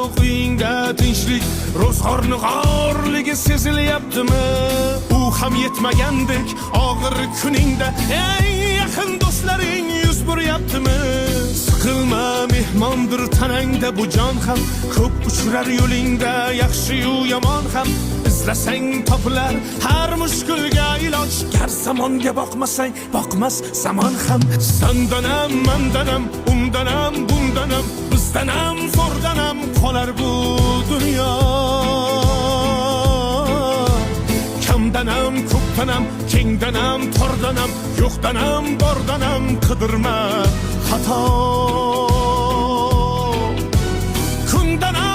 Uyingda tinchlik, ro'zg'orni g'orligi sezilyaptimi? U ham yetmagandek, og'ir kuningda eng yaqin do'stlaring yuz buryaptimi? Siqilma, mehmondir tanangda bu jon ham. Ko'p uchrar yo'lingda yaxshi-yu yomon ham. Izlasang topilar har mushkulga iloj. Gar zamonga boqmasang, boqmas zamon ham. Sandanam, mandanam, undanam, bundanam, bizdanam, zo'rdanam qolar bu dunyo. Kamdanam, ko'pdanam, kengdanam, tordanam, yo'qdanam, bordanam qidirma xato. Kundanam.